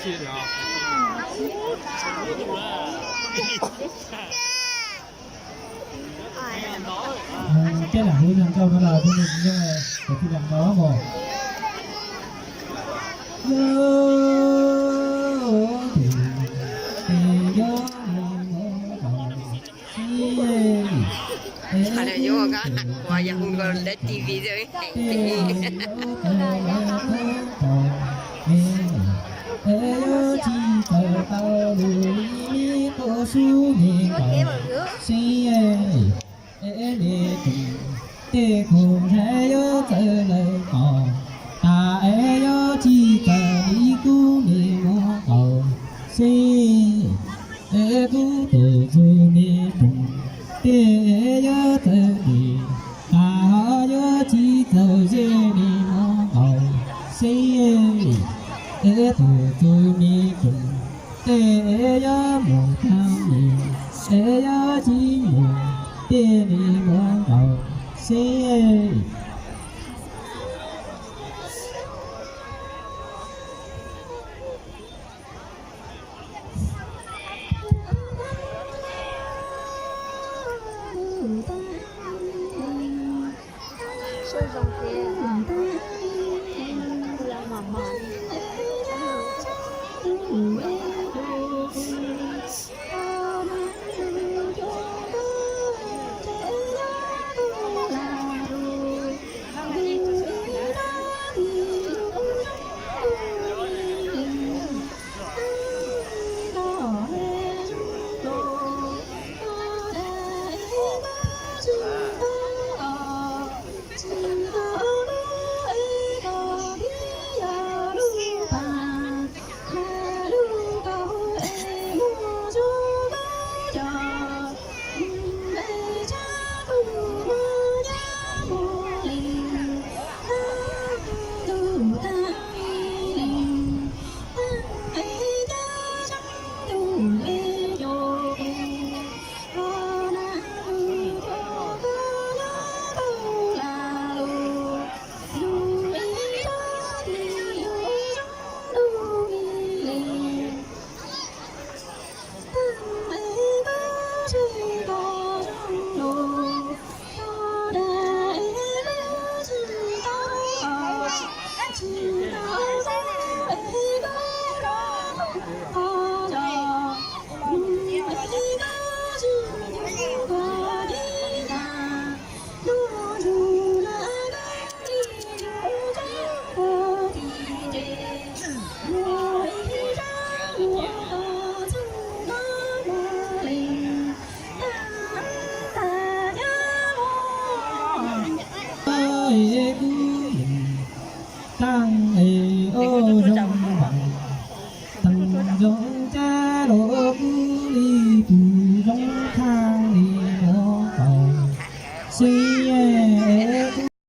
Peb lam hu zog nkauj no los tus neeg tsis zoo, tus tsis lam no mos. Yuav ua koj ua yog hu nkaus lawv T V xwb. Es yog tsis txawm tau lus li, tuaj sub me nkaus xwb. Es me tub, tej kuv ntshai yuav txawv lawm os. Tas es yog tsis txawm li kuv me muab nkaus xwb. Es kuv tus txuj me tub, tej yuav txawv li, tas ho yuav tsis txawv ze me muab nkaus xwb. Es tus txuj me tub, tej yuav mus tag li, es yuav tsis mus, tej me muab nkaus xwb. Tag es ua zoo, tag zoo ces los kuv